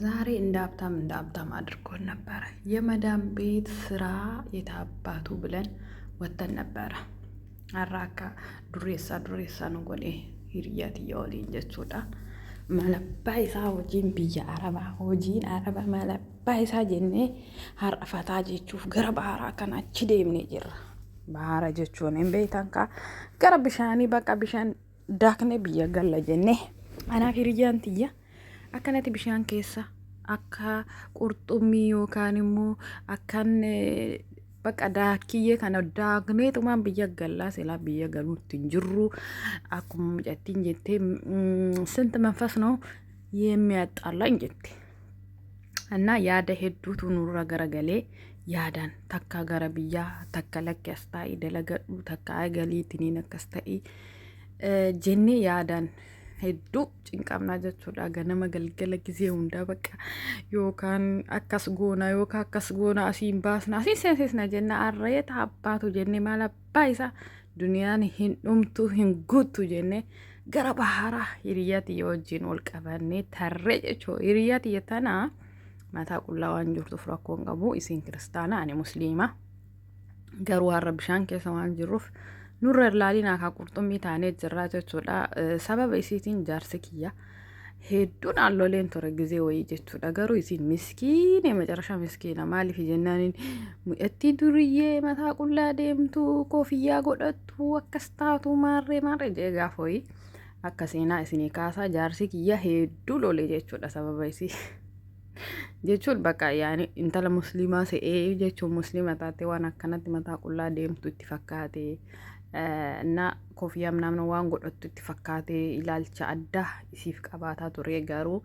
ዛሬ እንደ ሀብታም እንደ ሀብታም አድርጎን ነበረ። የመዳም ቤት ስራ የታባቱ ብለን ወተን ነበረ። አራካ ዱሬሳ ዱሬሳ ነው ጎዴ ሂርያት እየወሊን jechuudha. Malabbaa isaa hojiin biyya arabaa hojiin araba malabbaa isaa jennee har'a fataa jechuuf gara baharaa kana achi deemnee jirra. Bahara jechuun hin beektan kaa gara bishaanii bakka bishaan daaknee biyya galla jennee anaaf hiriyyaan tiyya akkanatti bishaan keessa akka qurxummii yookaan immoo akkan bakka daakkiyyee kana daakneetumaan biyya gallaa silaa biyya galuutti hin jirru akkuma mucattiin jettee ስንት መንፈስ ነው የሚያጣላኝ jette እና yaada hedduutu nurra garagalee yaadaan takka gara biyyaa takka lakki as taa'ii dalagadhu takka galiitiniin akkas ta'ii jennee yaadaan hedduu cinqamnaa jechuudha. Ganama galgala gizee hundaa bakka yookaan akkas goona yookaan akkas goona asiin baasna asiin seensisna jenna arreeta abbaatu jennee maal abbaa isaa duniyaan hin dhumtu hin guuttu jennee gara baharaa hiriyaa tiyya wajjin wal qabannee tarree jechuudha. Hiriyaa tiyya tana mataa qullaa waan jirtuuf rakkoo hin qabu. Isin kiristaana ani musliima. Garuu har'a bishaan keessa waan jirruuf nurra ilaalin akka qurxummii taanee jirraa jechuudha. Sababa isiitiin jaarsi kiyya hedduun alloleen ture gizee wayii jechuudha. Garuu isiin miskiine macarashaa miskiina maaliif jennaaniin mucattii duriyyee mataa qullaa deemtu koofiyyaa godhattu akkas taatu maarree maarree jee gaafa wayii akka seenaa isinii kaasaa jaarsi kiyya hedduu lole jechuudha sababa isii. Jechuun bakka yaani intala musliimaa se'ee jechuun musliima taate waan akkanatti mataa qullaa deemtu itti fakkaate na koofiyyaa ምናምን waan godhattu itti fakkaate ilaalcha addaa isiif qabaataa ture. Garuu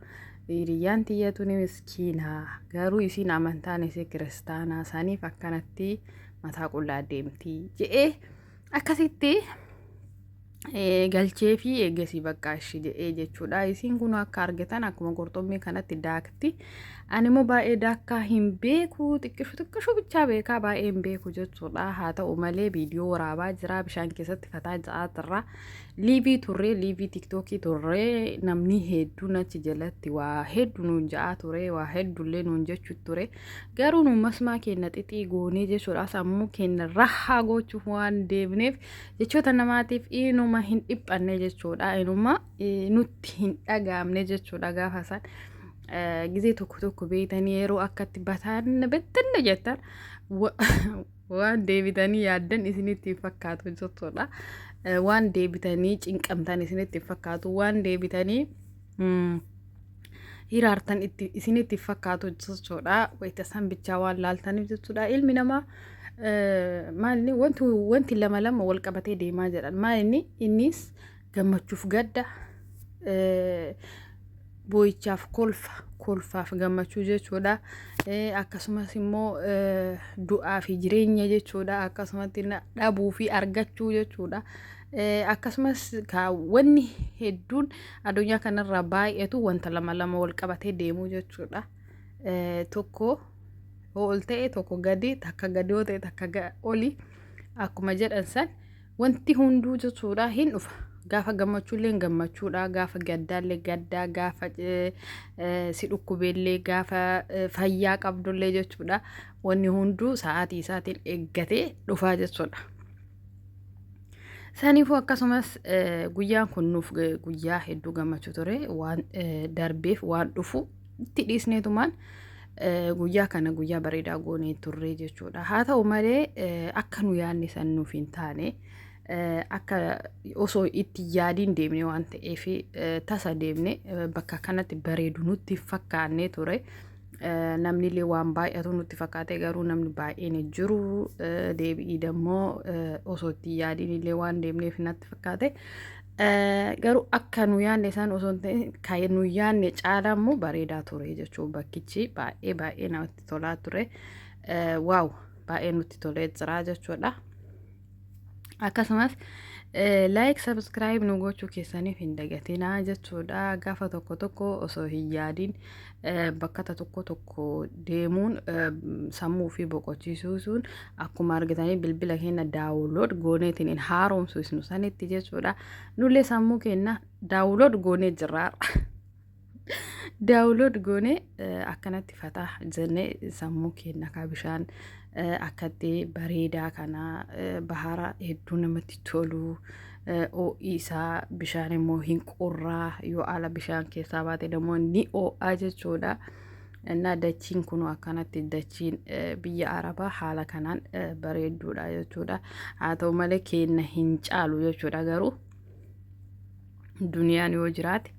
hiriyyaan tiyyatu ni miskiina, garuu isiin amantaan isii kiristaanaa saniif akkanatti mataa qullaa deemti je'ee akkasitti galchee fi eegasii bakka ishii jedhee jechuudha. Isiin kun akka argitan akkuma qurxummii kanatti daakti. Ani immoo baay'ee daakkaa hin beeku, xiqqishu xiqqishu bichaa beekaa baay'ee hin beeku jechuudha. Haa ta'u malee viidiyoo waraabaa jira bishaan keessatti fataa ja'aa jirra. Liivii turree liivii tiktookii turree namni hedduun achi jalatti waa hedduu nuun ja'aa ture waa hedduullee nuun jechuu ture. Garuu nu masmaa keenya xixii goonee jechuudha sammuu keenya rahaa gochuuf waan deemneef jechoota namaatiif inuma hin dhiphanne jechuudha. Inuma nutti hin dhagaamne jechuudha gaafa isaan gizee tokko tokko beeytanii yeroo akkatti bataan bettinne jettan waan deebitanii yaaddan isinitti hin fakkaatu jechuudha. Waan deebitanii cinqamtan isinitti hin fakkaatu. Waan deebitanii hiraartan isinitti hin fakkaatu jechuudha. Wayita san bichaa waan laaltaniif jechuudha. Ilmi namaa maalni wanti lama lama wal qabatee deemaa jedhan. Maalni innis gammachuuf gadda, boo'ichaaf kolfa, kolfaaf gammachuu jechuudha. Akkasumas immoo du'aa fi jireenya jechuudha. Akkasumatti dhabuu fi argachuu jechuudha. Akkasumas wanni hedduun addunyaa kanarraa baay'atu wanta lama lama wal qabatee deemuu jechuudha. Tokko yoo ol ta'e tokko gadi, takka gadi yoo ta'e takka oli akkuma jedhan san wanti hunduu jechuudha hin dhufa. Gaafa gammachuullee gammachuudha, gaafa gaddaallee gaddaa, gaafa si dhukkubeellee, gaafa fayyaa qabdullee jechuudha. Wanni hunduu sa'aatii isaatiin eeggatee dhufaa jechuudha. Saniifuu akkasumas guyyaan kun nuuf guyyaa hedduu gammachuu ture waan darbeef waan dhufu itti dhiisneetumaan guyyaa kana guyyaa bareedaa goonee turre jechuudha. Haa ta'u malee akka nu yaadne san nuuf hin taane akka osoo itti yaadiin deemne waan ta'eef tasa deemne bakka kanatti bareedu nutti fakkaannee ture. Namni illee waan baay'atu nutti fakkaate garuu namni baay'een hin jiru. Deebi'ii dammoo osoo itti yaadiin illee waan deemneef natti fakkaate. Garuu akka nu yaadne isaan osoo hin ta'in kan nu yaadne caalaa immoo bareedaa ture jechuun bakkichi baay'ee baay'ee namatti tolaa ture. Wow, baay'ee nutti tolee jira jechuudha. Akkasumas like subscribe nu gochuu keessaniif hin dagatinaa jechuudha. Gaafa tokko tokko osoo hin yaadiin bakka tokko tokko deemuun sammuu fi boqochiisuu sun akkuma argitanii bilbila keenya download gooneetiin hin haaromsisnu sanitti jechuudha. Nullee sammuu keenya download goonee jirra. Download goone akkanatti fataa jennee sammuu keenya ka bishaan akkatti bareedaa kana, bahara hedduu namatti tolu, ho'i isaa bishaan immoo hin qorraa, yoo ala bishaan keessaa baate immoo ni ho'aa jechuudha. Innaa dachiin kun akkanatti dachiin biyya Arabaa haala kanaan bareedduudha jechuudha. Haa ta'u malee keenna hin caalu jechuudha, garuu duniyaan yoo jiraate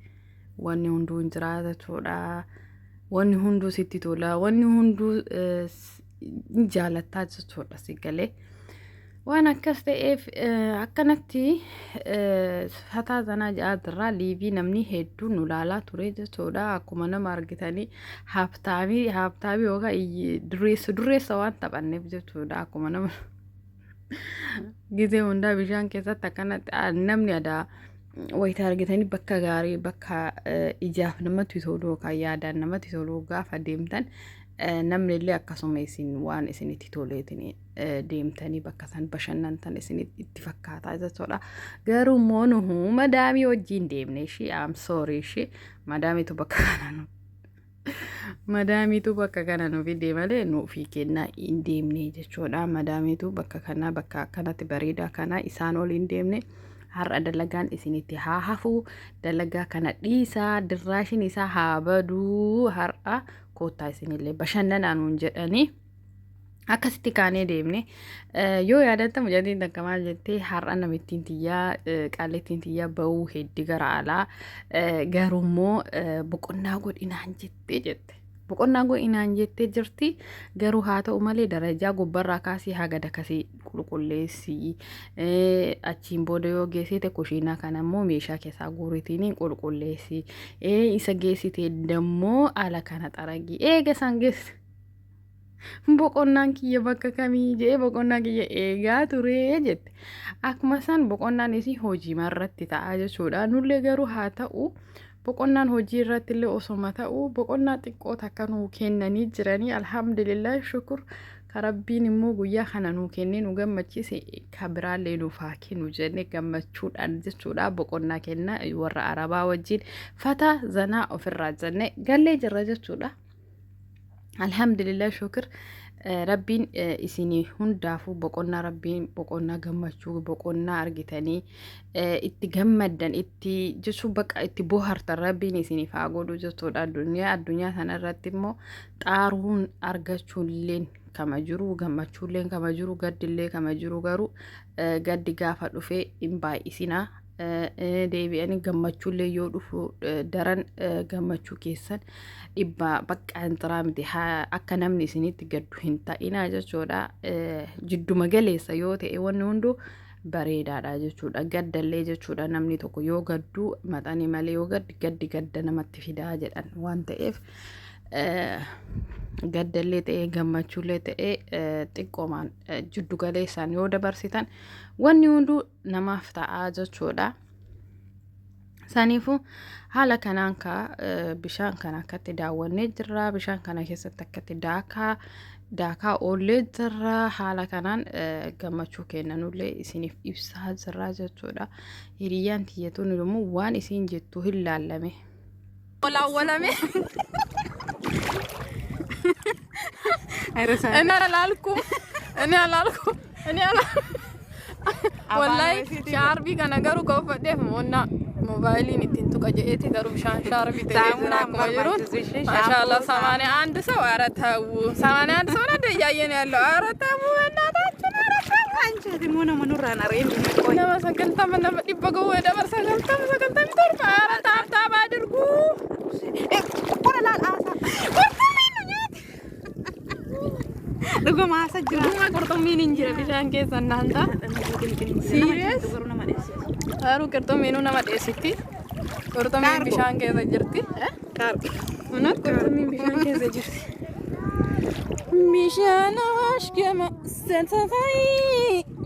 wanni hunduu hin jiraata jechuudha. Wanni hunduu sitti tola. Wanni hunduu hin jaalattaa jechuudha si galee. Waan akkas ta'eef akkanatti fataa zanaa jedhaa jirra. Live namni hedduun nu laalaa ture jechuudha. Akkuma nama argitanii haabtaamii haabtaamii yookaan dureessa dureessa waan taphanneef jechuudha. Akkuma nama gizee hundaa bishaan keessatti akkanatti namni adaa wayita argitanii bakka gaarii, bakka ijaaf namatti tolu yookaan yaadaan namatti tolu gaafa deemtan, namni illee akkasuma isin waan isinitti toleetiin deemtanii bakka san bashannantan isin itti fakkaataa jechuudha. Garuu immoo nuhu madaamii wajjin deemne ishii, am sorry, ishii madaamiitu bakka kana nu fide malee nu ofii kennaa hin deemne jechuudha. Madaamiitu bakka kana, bakka akkanatti bareedaa kana isaan waliin deemne. Har'a dalagaan isinitti haa hafu, dalagaa kana dhiisaa, dirraashin isaa haa baduu, har'a koottaa isinillee bashannanaa nuun jedhanii akkasitti kaanee deemne. Yoo yaadatta, mucattiin takka maal jettee? Har'a namittiin tiyyaa, qaallettiin tiyyaa ba'uu heddi gara alaa, garuummoo boqonnaa godhinaan jettee jette. Boqonnaa godhinaan jettee jirti, garuu haa ta'u malee darajaa gubbarraa kaasii haga dakasii qulqulleessii, achiin booda yoo geessite kushiinaa kana immoo meeshaa keessaa guuritiin qulqulleessii, isa geessite dammoo ala kana xaragii, eega isaan geessite boqonnaan kiyya bakka kamii jee boqonnaa kiyya eegaa turee jette. Akkuma isaan boqonnaan isii hojii irratti ta'a jechuudha. Nullee garuu haa ta'u, boqonnaan hojii irratti illee osoma ta'u boqonnaa xiqqoo takka nuu kennanii jiranii, alhamdulillah, shukur. Ka Rabbiin immoo guyyaa kana nuu kennee nu gammachiise, ka biraallee nuuf haa kennu jennee gammachuudhaan jechuudha. Boqonnaa kenna warra Arabaa wajjin fata zanaa ofirraa jennee gallee jirra jechuudha. Alhamdulillah, shukr. Rabbiin isinii hundaafuu boqonnaa, Rabbiin boqonnaa gammachuu, boqonnaa argitanii itti gammaddan, itti jechuun bakka itti bohaartan Rabbiin isiniif haa godhu jechuudha. Addunyaa addunyaa sana irratti immoo xaaruun argachuulleen kama jiru, gammachuulleen kama jiru, gaddillee kama jiru, garuu gaddi gaafa dhufee hin baay'isinaa. Deebi'anii gammachuullee yoo dhufu daran gammachuu keessan dhibbaa bakka hin xiraa miti, akka namni isinitti gaddu hin ta'inaa jechuudha. Jidduma galeessa yoo ta'e wanni hunduu bareedaadha jechuudha. Gaddallee jechuudha, namni tokko yoo gadduu maxanii malee yoo gaddi gaddi gadda namatti fidaa jedhan waan ta'eef, gaddallee ta'ee gammachuullee ta'ee xiqqoomaan jiddu galeessaan yoo dabarsitan wanni hunduu namaaf ta'aa jechuudha. Saniifuu haala kanaan ka bishaan kana akkatti daawwannee jirra. Bishaan kana keessatti akkatti daakaa daakaa oollee jirra. Haala kanaan gammachuu kennanullee isiniif ibsaa jirra jechuudha. Hiriyyaan tiyyatuun immoo waan isiin jettu hin laallame. ወላወለሜ እኔ አላልኩም፣ እኔ አላልኩም፣ እኔ አላልኩም። Wallahi shaarbii kana garuu kan uffadheef moonna moobaayiliin ittiin tuqa jedheeti, garuu bishaan shaarbii ta'ee jira akkuma jiruun. ማሻአላህ 81 ሰው፣ ኧረ ተው፣ 81 ሰው ነው እንደ እያየን ያለው። ኧረ ተው በእናታችን፣ ኧረ ተው። Nama 90, nama 100 ga'uu dabar 90, 97. ኧረ tap tap አድርጉ። Qurxummiin nu nyaate. Dhuguma haasa jira. Dhuguma qurxummiin hin jira bishaan keessa naanta. Serious? Garuu qurxummiinuu nama dheessitti. Qurxummiin bishaan keessa jirti. እውነት qurxummiin bishaan keessa jirti. Bishaan Awaash gama sansafai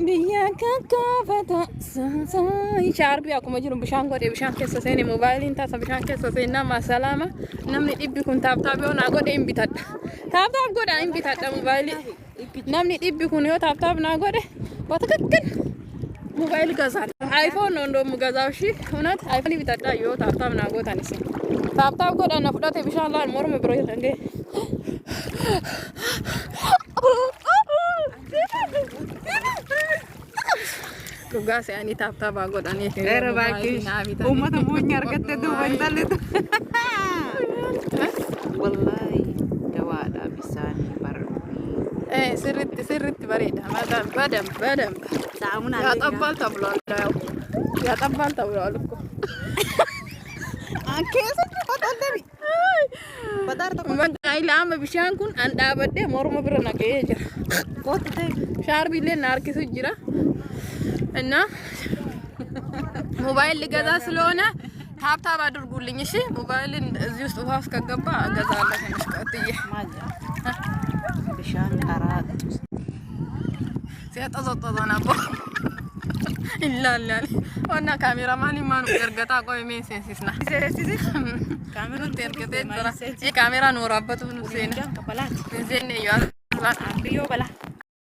biyya kakkaafata sansafai. Shaarbii akkuma jiru bishaan godhee bishaan keessa seene, moobaayiliin taasa bishaan keessa seenaa masalaama. Namni 100 kun tap tap yoo naa godhe hin bitadha. Tap tap godha, hin bitadha moobaayilii. Namni 100 kun yoo tap tap naa godhe በትክክል ሞባይል ገዛል። iPhone ነው እንደውም ገዛው። እሺ እውነት iPhone bitadha yoo tap tap naa gootan isin. Tap tap godha na fudhate bishaan laal morma bira kan ga'e. Dhugaa se'anii tap tapaa godhanii. Era baakii uummata moonyi argatte duuba intalli. Wallaahi dawaadha bisaan barri. Sirritti sirritti bareeda. በደንብ በደንብ በደንብ Saamunaa ያጠባል ተብሏል። ያው ያጠባል ተብሏል እኮ። Keessatti qoxollebi. Bataar tokko Amma bishaan kun an dhaabadhee morma bira na ga'ee jira. kootu ta'e. Shaarbiillee na harkisu jira እና ሞባይል ልገዛ ስለሆነ tap tap አድርጉልኝ። እሺ ሞባይልን እዚህ ውስጥ ውሃ ውስጥ ከገባ እገዛለሁ ትንሽ ቀጥዬ። Bishaan karaa ሲያጠዘጠዘ ነበር ይላላል እና ካሜራማን ማኑ ergataa ቆይ mee seensisna nutti ergatee jira. Kaameeraa nu waraabatu nu seena. Kabalaati. Hin seenne iyyuu aslaan. Biyyoo balaa.